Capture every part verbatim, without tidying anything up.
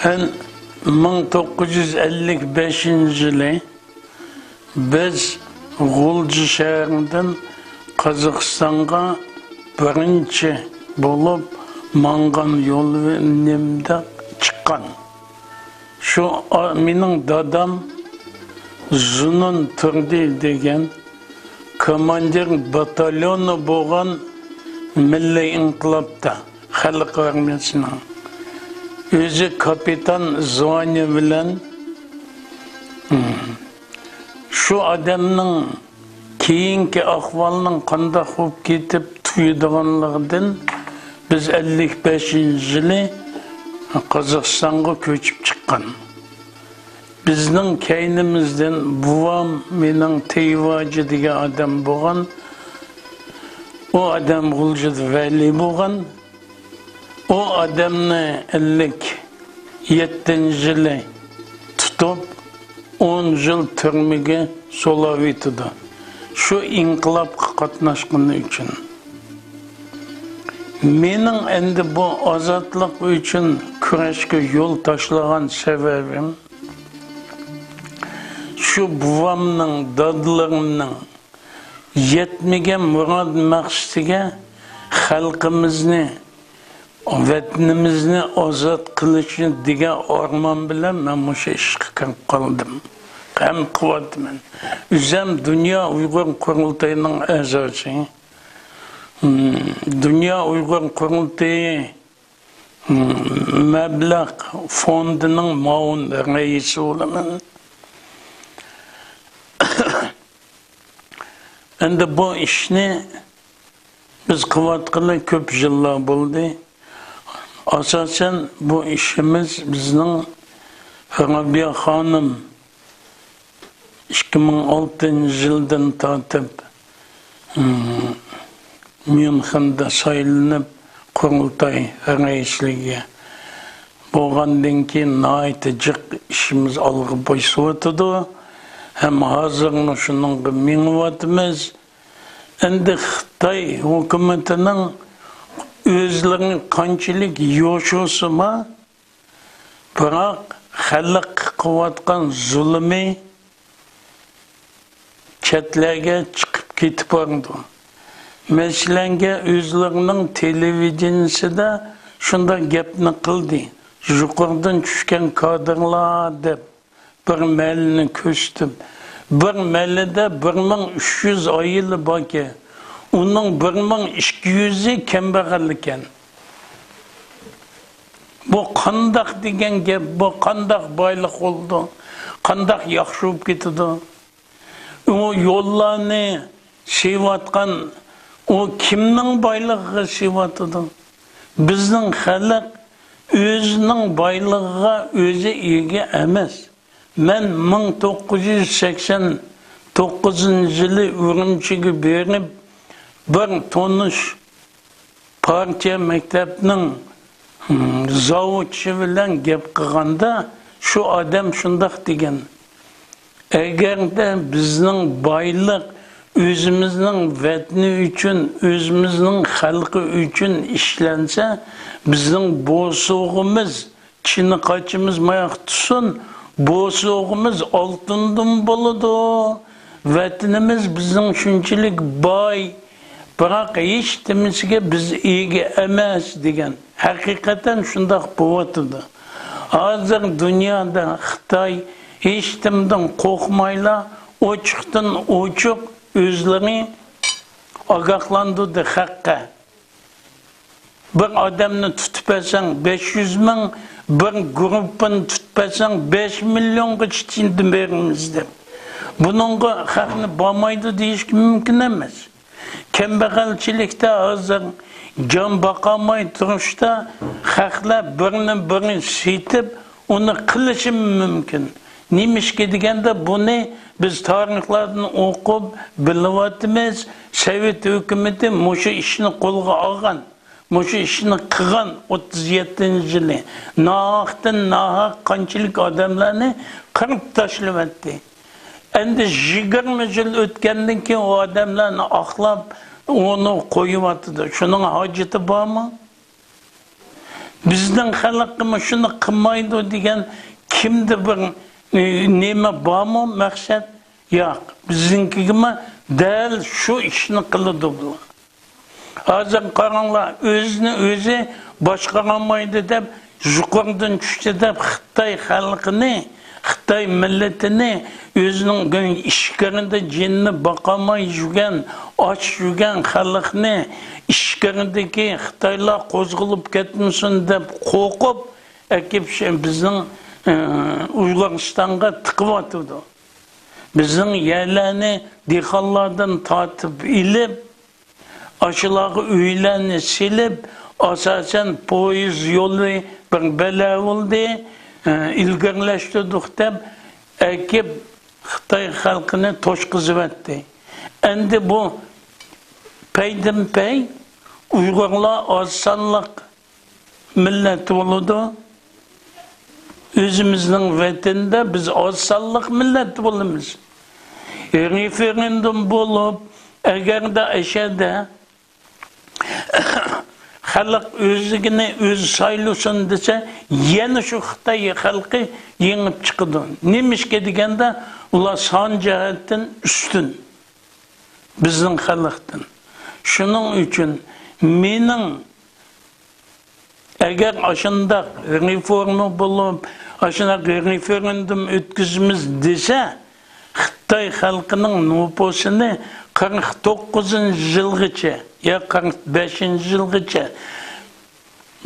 مىڭ توققۇز يۈز ئەللىك بەشىنچى يىلى بىز غۇلجا شەھىرىدىن قازاقىستانغا بىرىنچى بولۇپ ماڭغان يولىمىزدا چىققان. شۇ ئا-، مېنىڭ دادام زۇنۇن تۇردى دېگەن كوماندىر باتاليونى بولغان مىللىي ئىنقىلابتا خەلق ئارمىيەسىنىڭ ئۆزى كاپىتان زۋانى بىلەن، شۇ ئادەمنىڭ كېيىنكى ئەھۋالنىڭ قانداق بولۇپ كېتىپ تۇيىدىغانلىقىدىن بىز ئەللىك بەشىنچى يىلى قازاقىستانغا كۆچۈپ چىققان. بىزنىڭ كەينىمىزدىن بوۋام، مېنىڭ تېيۋاجى دېگەن ئادەم بولغان. ئۇ ئادەم غۇلجىدا ۋەلىي بولغان. ئۇ ئادەمنى ئەللىك يەتتىنچى يىلى تۇتۇپ، ئون يىل تۈرمىگە سولاۋېتىدۇ. شۇ ئىنقىلابقا قاتناشقىنى ئۈچۈن. مېنىڭ ئەمدى بۇ ئازادلىق ئۈچۈن كۈرەشكە يول تاشلىغان سەۋەبىم، شۇ بوۋامنىڭ، دادىلىرىمنىڭ يەتمىگەن مۇراد مەقسىتىگە، خەلقىمىزنى، ۋەتىنىمىزنى ئازاد قىلىشى دېگەن ئارمان بىلەن مەن مۇشۇ ئىشقا كىرىپ قالدىم. ھەم قىلىۋاتىمەن. ئۆزۈم دۇنيا ئۇيغۇر قۇرۇلتىيىنىڭ ئەزاسى. دۇنيا ئۇيغۇر قۇرۇلتىيى مەبلەغ فوندىنىڭ مۇئاۋىن رەئىسى بولىمەن. ئەمدى بۇ ئىشنى بىز قىلىۋاتقىلى كۆپ يىللار بولدى. ئاساسەن بۇ ئىشىمىز بىزنىڭ رابىيە خانىم ئىككى مىڭ ئالتىنچى يىلدىن تارتىپ، ئىم، ميۇنخېندا سايلىنىپ، قۇرۇلتاي رەئىسلىكىگە بولغاندىن كېيىن ناھايىتى جىق ئىشىمىز ئالغا باسىۋاتىدۇ. ھەم ھازىرمۇ شۇنىڭغا مېڭىۋاتىمىز. ئەمدى خىتاي ھۆكۈمىتىنىڭ ئۆزلىرىنى قانچىلىك يوشۇرسىمۇ، بىراق خەلققە قىلىۋاتقان زۇلۇمى چەتلەرگە چىقىپ كېتىپ بارىدۇ. مەسىلەنگە، ئۆزلىرىنىڭ تېلېۋىدېنىيىسىدە شۇنداق گەپنى قىلدى، يۇقىرىدىن چۈشكەن كادىرلار دەپ. بىر مەھەللىنى كۆرسىتىپ، بىر مەھەللىدە بىر مىڭ ئۈچ يۈز ئائىلە باركەن، ئۇنىڭ بىر مىڭ ئىككى يۈزى كەمبەغەل ئىكەن. بۇ قانداق دېگەن گەپ؟ بۇ قانداق بايلىق بولىدۇ؟ قانداق ياخشى بولۇپ كېتىدۇ؟ ئۇ يوللارنى سېۋىۋاتقان، ئۇ كىمنىڭ بايلىقىغا سېۋىۋاتىدۇ؟ بىزنىڭ خەلق ئۆزىنىڭ بايلىقىغا ئۆزى ئىگە ئەمەس. مەن مىڭ توققۇز يۈز سەكسەن توققۇزىنچى يىلى ئۈرۈمچىگە بېرىپ، بىر تونۇش پارتىيە مەكتەپنىڭ، ھىم، زاۋۇتچى بىلەن گەپ قىلغاندا، شۇ ئادەم شۇنداق دېگەن: «ئەگەردە بىزنىڭ بايلىق ئۆزىمىزنىڭ ۋەتىنى ئۈچۈن، ئۆزىمىزنىڭ خەلقى ئۈچۈن ئىشلەنسە، بىزنىڭ بوسۇغىمىز، چىنە قاچىمىز ماياق تۇتسۇن، بوسۇغىمىز ئالتۇندىن بولىدۇ. ۋەتىنىمىز بىزنىڭ شۇنچىلىك باي، بىراق ھېچ نېمىسىگە بىز ئىگە ئەمەس» دېگەن. ھەقىقەتەن شۇنداق بولۇۋاتىدۇ. ھازىر دۇنيادا خىتاي ھېچ نېمىدىن قورقمايلا، ئوچۇقتىن ئوچۇق ئۆزلىرى ئاگاھلاندۇردى خەققە. بىر ئادەمنى تۇتۇپ ئەلسەڭ بەش يۈز مىڭ، بىر گۇرۇپپىنى تۇتۇپ ئەلسەڭ بەش مىليونغىچە چىن بېرىمىز دەپ. بۇنىڭغا خەقنى بارمايدۇ دېيىشكە مۇمكىن ئەمەس. كەمبەغەلچىلىكتە ھازىر جان باقالماي تۇرۇشتا خەقلەر بىرىنى بىرى سېتىپ، ئۇنى قىلىشىمۇ مۇمكىن. نېمىشقا دېگەندە، بۇنى بىز تارىخلاردىن ئوقۇپ بىلىۋاتىمىز. سوۋېت ھۆكۈمىتى مۇشۇ ئىشنى قولغا ئالغان، مۇشۇ ئىشنى قىلغان ئوتتۇز يەتتىنچى يىلى. ناھەقتىن ناھەق قانچىلىك ئادەملەرنى قىرىپ تاشلىۋەتتى. ئەمدى يىگىرمە يىل ئۆتكەندىن كېيىن ئۇ ئادەملەرنى ئاقلاپ، ئۇنى قويۇۋاتىدۇ. شۇنىڭ ھاجىتى بارمۇ؟ بىزنىڭ خەلقىمۇ شۇنى قىلمايدۇ دېگەن كىمدە بىر، ئى، نېمە بارمۇ، مەقسەت؟ ياق. بىزنىڭكىگىمۇ دەل شۇ ئىشنى قىلىدۇ بۇلار. ھازىر قاراڭلار، ئۆزىنى ئۆزى باشقۇرالمايدۇ دەپ، يۇقىرىدىن چۈشتى دەپ، خىتاي خەلقىنى، خىتاي مىللىتىنى، ئۆزىنىڭ ئىچكىرىدە جېنىنى باقالماي يۈرگەن، ئاچ يۈرگەن خەلقنى، ئىچكىرىدىكى خىتايلار قوزغىلىپ كەتمىسۇن دەپ قورقۇپ، ئەكىپ شۇ بىزنىڭ، ئى، ئۇيغۇرىستانغا تىقىۋاتىدۇ. بىزنىڭ يەرلەرنى دېھقانلاردىن تارتىپ ئېلىپ، ئاشۇلارغا ئۆيلەرنى سېلىپ، ئاساسەن، پويىز يولى بىر بەلا بولدى، ئىلگىرىلەشتۈردۇق دەپ، ئەكىپ خىتاي خەلقىنى توشقۇزۇۋەتتى. ئەمدى بۇ پەيدىن پەي ئۇيغۇرلار ئاز سانلىق مىللەت بولىدۇ. ئۆزىمىزنىڭ ۋەتىنىدە بىز ئاز سانلىق مىللەت بولىمىز. رېفېرېندۇم بولۇپ، ئەگەردە ئەشەدە خەلق ئۆزىگىنى ئۆزى سايلىسۇن دېسە، يەنە شۇ خىتاي خەلقى يېڭىپ چىقىدۇ. نېمىشقا دېگەندە، ئۇلار سان جەھەتتىن ئۈستۈن بىزنىڭ خەلقتىن. شۇنىڭ ئۈچۈن مېنىڭ، ئەگەر ئاشۇنداق رېفورما بولۇپ، ئاشۇنداق رېفېرېندۇم ئۆتكۈزىمىز دېسە، خىتاي خەلقىنىڭ نوپۇسىنى قىرىق توققۇزىنچى يىلغىچە يا قىرىق بەشىنچى يىلغىچە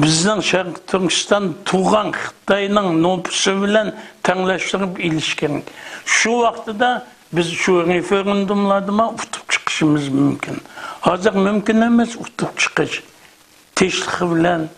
بىزنىڭ شەرقىي تۈركىستان تۇغان خىتاينىڭ نوپۇسى بىلەن تەڭلەشتۈرۈپ ئېلىش كېرەك. شۇ ۋاقتىدا بىز شۇ رېفېرېندۇملاردىمۇ ئۇتۇپ چىقىشىمىز مۇمكىن. ھازىر مۇمكىن ئەمەس ئۇتۇپ چىقىش. تىنچلىقى بىلەن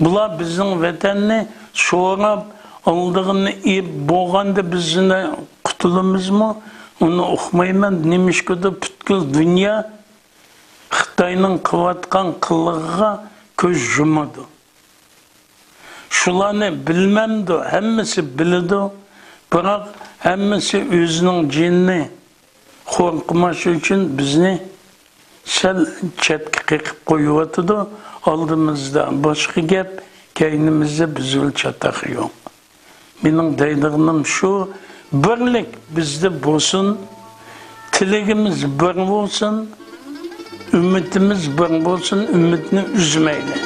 بۇلار بىزنىڭ ۋەتەننى سوراپ، ئالدىغىنى ئېلىپ بولغاندا بىز يەنە قۇتۇلىمىزمۇ؟ ئۇنى ئۇقمايمەن. نېمىشقىدۇر پۈتكۈل دۇنيا خىتاينىڭ قىلىۋاتقان قىلىقىغا كۆز يۇمىدۇ. شۇلارنى بىلمەمدۇ؟ ھەممىسى بىلىدۇ. بىراق ھەممىسى ئۆزىنىڭ جېنىنى قورقماش ئۈچۈن بىزنى سەل چەتكە قېقىپ قويۇۋاتىدۇ. ئالدىمىزدا باشقا گەپ، كەينىمىزدە بىزۈل چاتاق يوق. مېنىڭ دەيدىغىنىم شۇ، بىرلىك بىزدە بولسۇن، تىلىكىمىز بىر بولسۇن، ئۈمىدىمىز بىر بولسۇن، ئۈمىدنى ئۈزمەيلى.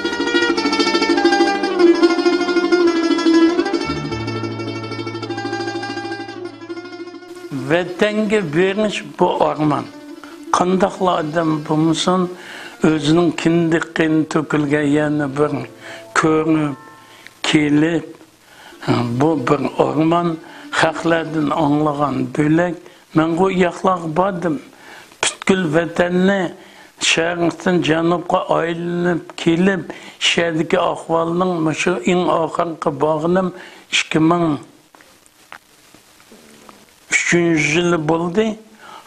ۋەتەنگە بېرىش بۇ ئارمان. قانداقلا ئادەم بولمىسۇن، ئۆزىنىڭ كىندىك قېنى تۆكۈلگەن يەرنى بىر كۆرۈپ، كېلىپ، بۇ بىر ئارمان، خەقلەردىن ئاڭلىغان بۆلەك. مەنغۇ ياقلارغا باردىم. پۈتكۈل ۋەتەننى شەرقتىن جەنۇبقا ئايلىنىپ كېلىپ، شەھەردىكى ئەھۋالنىڭ مۇشۇ ئەڭ ئاخىرقى بارغىنىم ئىككى مىڭ ئۈچىنچى يىلى بولدى.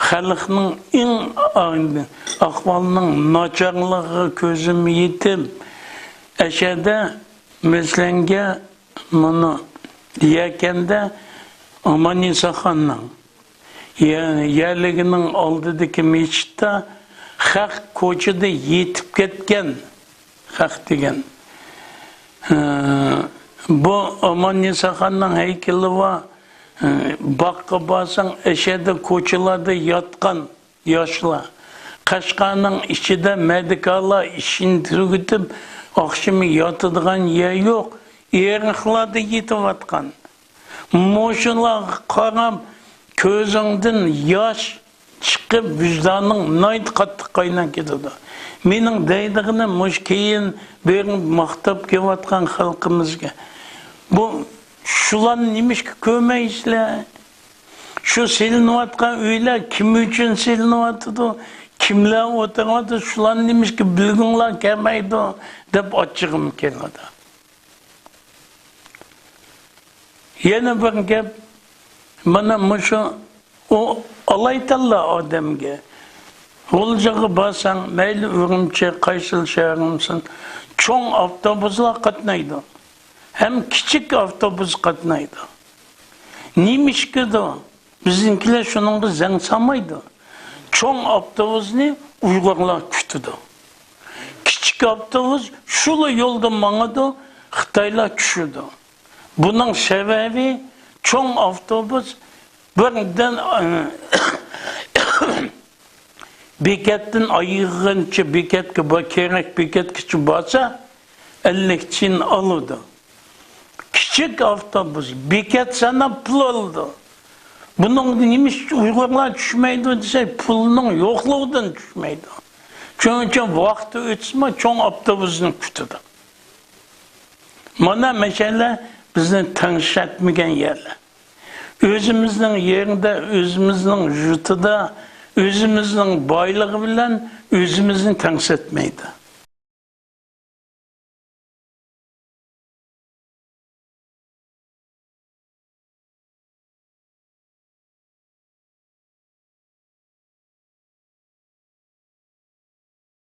خەلقنىڭ ئەڭ ئاغ-، ئەھۋالنىڭ ناچارلىقىغا كۆزۈم يېتىپ، ئەشەدە، مەسىلەنگە، مانا يەكەندە ئاماننىساخاننىڭ يە-، يەرلىكىنىڭ ئالدىدىكى مەسچىتتە خەق كوچىدا يېتىپ كەتكەن. خەق دېگەن. ئە، بۇ ئاماننىساخاننىڭ ھەيكىلى بار. ئە، باغقا بارساڭ، ئەشەدە كوچىلاردا ياتقان ياشلار. قەشقەرنىڭ ئىچىدە مەدىكارلار ئىشىنى تۈگىتىپ، ئاخشىمى ياتىدىغان يەر يوق. ئېرىقلاردا يېتىۋاتقان. مۇشۇلارغا قاراپ، كۆزۈڭدىن ياش چىقىپ، ۋىجدانىڭ ناھايىتى قاتتىق قايناپ كېتىدۇ. مېنىڭ دەيدىغىنىم مۇشۇ كېيىن بېرىپ ماختاپ كېلىۋاتقان خەلقىمىزگە. بۇ، شۇلارنى نېمىشقا كۆرمەيسىلەر؟ شۇ سېلىنىۋاتقان ئۆيلەر كىم ئۈچۈن سېلىنىۋاتىدۇ؟ كىملەر ئولتۇرۇۋاتىدۇ؟ شۇلارنى نېمىشقا بىلگۈڭلار كەلمەيدۇ؟ دەپ ئاچچىقىم كېلىدۇ. يەنە بىر گەپ، مانا مۇشۇ، ئۇ ئالايتەنلا ئادەمگە، غۇلجىغا بارساڭ، مەيلى ئۈرۈمچى، قايسىلا شەھەر بولسۇن، چوڭ ئاپتوبۇسلار قاتنايدۇ. ھەم كىچىك ئاپتوبۇس قاتنايدۇ. نېمىشقىدۇ؟ بىزنىڭكىلەر شۇنىڭغا زەڭ سالمايدۇ. چوڭ ئاپتوبۇسنى ئۇيغۇرلار كۈتىدۇ. كىچىك ئاپتوبۇس شۇلا يولدا ماڭىدۇ، خىتايلار چۈشىدۇ. بۇنىڭ سەۋەبى، چوڭ ئاپتوبۇس بىردىن، بېكەتتىن ئايرىغىنچە بېكەتكە بار، كېرەك بېكەتكىچە بارسا، ئەللىك چىن ئالىدۇ. كىچىك ئاپتوبۇس بېكەت ساناپ پۇل ئالىدۇ. بۇنىڭ نېمە ئۈچۈن ئۇيغۇرلار چۈشمەيدۇ دېسە، پۇلنىڭ يوقلۇقىدىن چۈشمەيدۇ. شۇنىڭ ئۈچۈن ۋاقتى ئۆتسىمۇ چوڭ ئاپتوبۇسنى كۈتىدۇ. مانا مەسىلە بىزنى تەڭشەتمىگەن يەرلەر. ئۆزىمىزنىڭ يېرىدە، ئۆزىمىزنىڭ يۇرتىدا، ئۆزىمىزنىڭ بايلىقى بىلەن ئۆزىمىزنى تەڭشەتمەيدۇ.